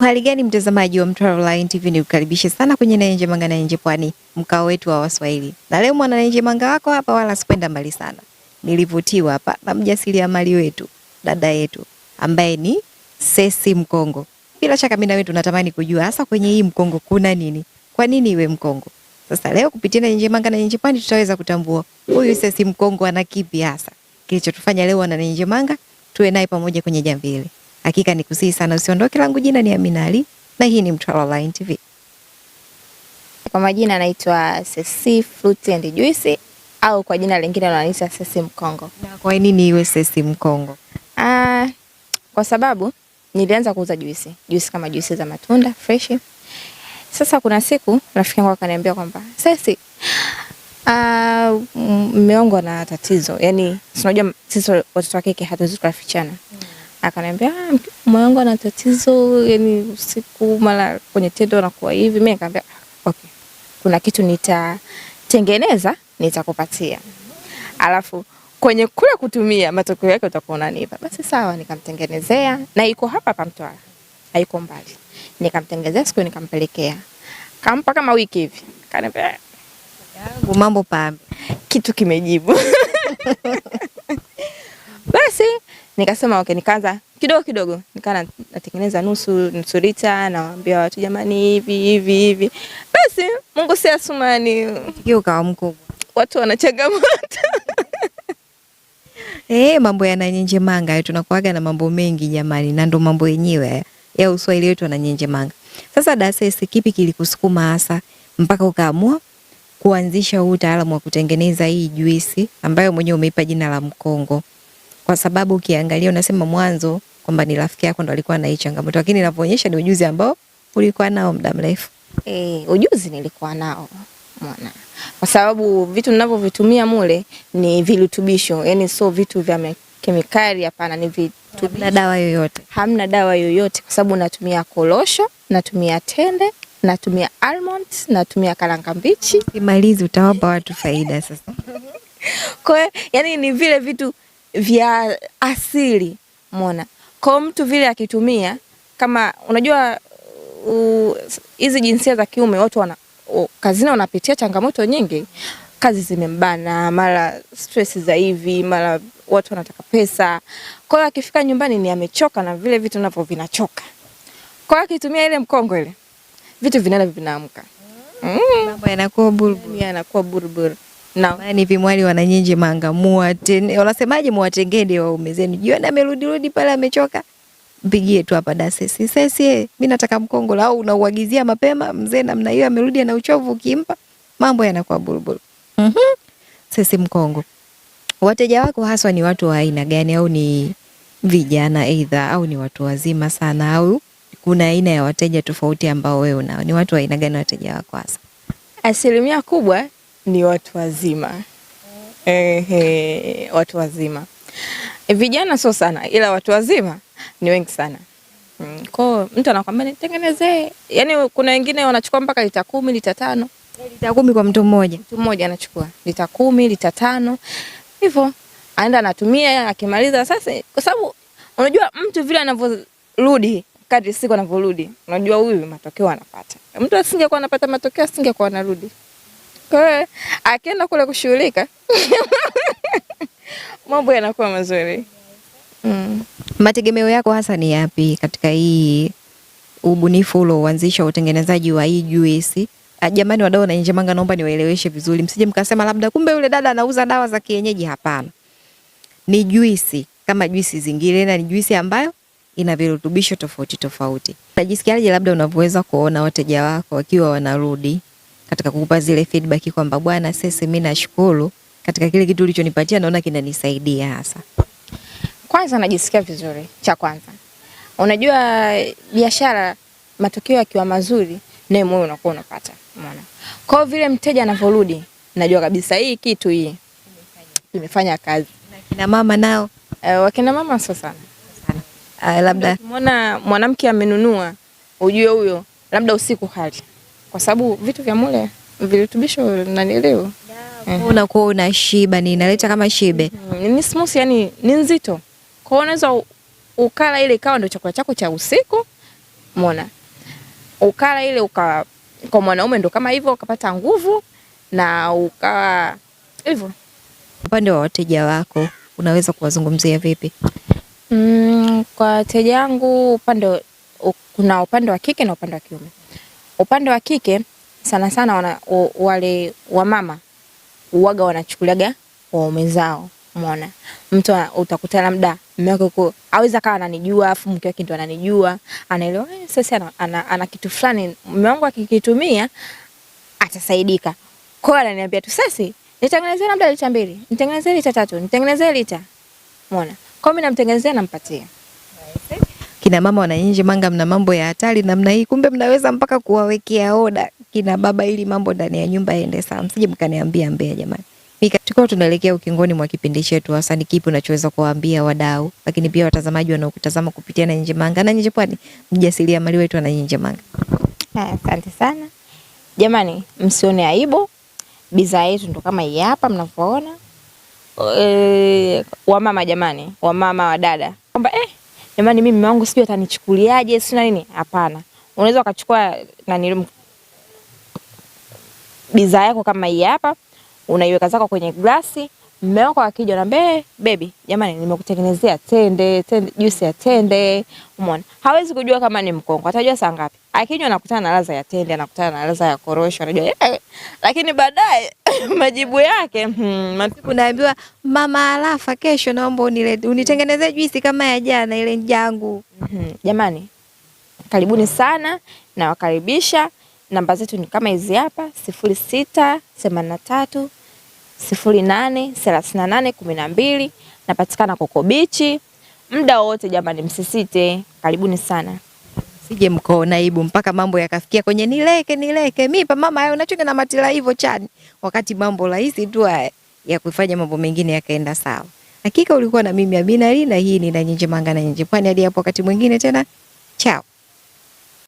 Hali gani mtazamaji wa Mtwara Online TV, nikukaribishe sana kwenye Nayenje Manga na Nje Pwani, mkao wetu wa Waswahili. Na leo mwana Nayenje Manga wako hapa, wala sikwenda mbali sana. Nilivutiwa hapa na mjasiriamali wetu, dada yetu ambaye ni Sesi Mkongo. Bila shaka mimi na wewe tunatamani kujua hasa kwenye hii mkongo kuna nini? Kwa nini iwe mkongo? Sasa leo kupitia Nayenje Manga na Nje Pwani tutaweza kutambua huyu Sesi Mkongo ana kipi hasa kilichotufanya leo wana Nayenje Manga tuwe naye pamoja kwenye jamvi hili. Hakika nikusihi sana usiondoke. Langu jina ni Amina Ali na hii ni Mtwara Online TV. Kwa majina naitwa Sesi Fruit and Juice au kwa jina lingine wananiita Sesi Mkongo. Na kwa nini iwe Sesi Mkongo? Kwa sababu nilianza kuuza juisi, juisi kama juisi za matunda fresh. Sasa kuna siku rafiki yangu akaniambia kwamba Sesi, mume wangu ana tatizo. Yaani unajua sisi watoto wa kike hatuwezi kufichana. Akaniambia mume wangu ana tatizo, yani usiku mara kwenye tendo anakuwa hivi. Mimi nikamwambia okay, kuna kitu nitatengeneza nitakupatia, alafu kwenye kule kutumia matokeo yake utakuwa unanipa. Basi sawa, nikamtengenezea na iko hapa hapa Mtwara, haiko mbali. Nikamtengenezea siku nikampelekea, kampa kama wiki hivi, akaniambia mambo pambe, kitu kimejibu. Basi nikasema okay, nikaanza kidogo kidogo, nikawa natengeneza nusu nusu lita, nawaambia watu jamani, hivi hivi hivi. Basi Mungu si Asumani, ukawa mkubwa, watu wana changamoto. Mambo ya Nanyenje Manga tunakuaga na mambo mengi jamani, na ndo mambo yenyewe ya Uswahili wetu Nanyenje Manga. Sasa Dasesi, kipi kilikusukuma hasa mpaka ukaamua kuanzisha huu utaalamu wa kutengeneza hii juisi ambayo mwenyewe umeipa jina la Mkongo? Kwa sababu ukiangalia unasema mwanzo kwamba ni rafiki yako ndo alikuwa na hii changamoto, lakini inavyoonyesha ni ujuzi ambao ulikuwa nao muda mrefu. Ujuzi nilikuwa nao mwana, kwa sababu vitu ninavyovitumia mule ni virutubisho, yani sio vitu vya kemikali, hapana, ni virutubisho. Hamna dawa yoyote, hamna dawa yoyote, kwa sababu natumia korosho, natumia tende, natumia almond, natumia karanga mbichi. Kimalizi utawapa watu faida sasa. Kwa yani ni vile vitu vya asili mona. Kwa mtu vile akitumia, kama unajua hizi jinsia za kiume watu wana kazini wanapitia changamoto nyingi, kazi zimembana, mara stress za hivi, mara watu wanataka pesa. Kwa hiyo akifika nyumbani ni amechoka na vile vitu navyo vinachoka. Kwa hiyo akitumia ile mkongo ile vitu vinaenda vinaamka. Mambo yanakuwa buruburu. Yanakuwa buruburu. Na ni vimwali wananyenje manga muwatene, wanasemaje, muwatengende waume zenu. Jioni amerudi rudi pale amechoka, mpigie tu hapa Dasesi. Sesi, mimi nataka mkongo, au unauagizia mapema mzee namna hiyo amerudi ana uchovu, ukimpa mambo yanakuwa buruburu. Sesi Mkongo, wateja wako haswa ni watu wa aina gani? Au ni vijana aidha, au ni watu wazima sana, au kuna aina ya wateja tofauti ambao wewe unao? Ni watu wa aina gani wateja wako hasa? Asilimia kubwa ni watu wazima. Watu wazima. Vijana sio sana, ila watu wazima ni wengi sana. Kwa mtu anakuambia nitengenezee, yani kuna wengine wanachukua mpaka lita 10, lita 5. Lita 10 kwa mtu mmoja. Mtu mmoja anachukua lita 10, lita 5. Hivyo aenda anatumia, akimaliza sasa, kwa sababu unajua mtu vile anavyorudi kadri siku anavyorudi, unajua huyu matokeo anapata. Mtu asingekuwa anapata matokeo asingekuwa anarudi. Kwa hiyo akienda kule kushughulika mambo yanakuwa mazuri. Mategemeo yako hasa ni yapi katika hii ubunifu ulioanzisha utengenezaji wa hii juisi? Jamani wadau na Manga, naomba niwaeleweshe vizuri, msije mkasema labda kumbe yule dada anauza dawa za kienyeji. Hapana, ni juisi kama juisi zingine, na ni juisi ambayo ina virutubisho tofauti tofauti. Unajisikiaje labda unavyoweza kuona wateja wako wakiwa wanarudi katika kukupa zile feedback kwamba bwana Sesi, mimi nashukuru katika kile kitu ulichonipatia, naona kinanisaidia hasa? Kwanza najisikia vizuri, cha kwanza. Unajua biashara matokeo yakiwa mazuri naye moyo unakuwa unapata. Umeona? Kwa vile mteja anavorudi, najua kabisa hii kitu hii imefanya kazi. Na kina mama nao? Wakina mama sio sana. Sana. Labda umeona mwanamke amenunua, ujue huyo labda usiku hali. Kwa sababu vitu vya mule virutubisho nanielewa. Unakuwa unashiba, ni inaleta kama shibe. Ni smooth, yani ni nzito. Kwa hiyo unaweza ukala ile ikawa ndio chakula chako cha usiku, Umeona? Ukala ile uka kwa mwanaume ndo kama hivyo ukapata nguvu na ukawa hivyo. Upande wa wateja wako unaweza kuwazungumzia vipi? Kwa wateja wangu kuna upande wa kike na upande wa kiume. Upande wa kike sana sana wale wamama uwaga wanachukuliaga waume zao. Umeona? Mtu utakuta labda mume wake uko aweza kawa ananijua afu mke wake ndo ananijua, anaelewa sasa ana kitu fulani mume wangu akikitumia atasaidika. Kwa hiyo ananiambia tu sasa nitengenezee labda lita 2, nitengenezee lita 3, nitengenezee lita. Umeona? Kwa hiyo mimi namtengenezea nampatia. Kina mama wananchi manga, mna mambo ya hatari namna hii, kumbe mnaweza mpaka kuwawekea oda kina baba ili mambo ndani ya nyumba yaende sawa. Msije mkaniambia mbea jamani. Tukiwa tunaelekea ukingoni mwa kipindi chetu, hasa ni kipi unachoweza kuwaambia wadau, lakini pia watazamaji wanaokutazama kupitia Nanyenje Manga na Nyenje Pwani, mjasiriamali wetu Nanyenje Manga? Asante sana jamani, msione aibu, bidhaa yetu ndo kama hii hapa mnavyoona. Wamama jamani, wamama wadada, kwamba jamani mimi mume wangu sijui atanichukuliaje sio nini. Hapana, unaweza ukachukua nani bidhaa yako kama hii hapa, unaiweka zako kwenye glasi. Mume wako akija anambia baby, jamani nimekutengenezea tende, juisi ya tende. Umeona? Hawezi kujua kama ni mkongo, atajua saa ngapi? Akinywa anakutana na ladha ya tende, anakutana na ladha ya korosho, anajua lakini baadaye majibu yake unaambiwa mama Arafa, kesho naomba unitengenezee juisi kama ya jana ile njangu. Jamani, karibuni sana na wakaribisha. Namba zetu ni kama hizi hapa, 0683 08 38 12. Napatikana Coco Beach muda wote jamani, msisite, karibuni sana. Sije mkaona aibu mpaka mambo yakafikia kwenye nileke mipa mama hayo unachunga na matila hivyo chani, wakati mambo rahisi tu ya kufanya mambo mengine yakaenda sawa. Hakika ulikuwa na mimi Amina Ali, na hii ni Nanyenje Manga na Nyenje Pwani. Hadi hapo wakati mwingine tena, chao.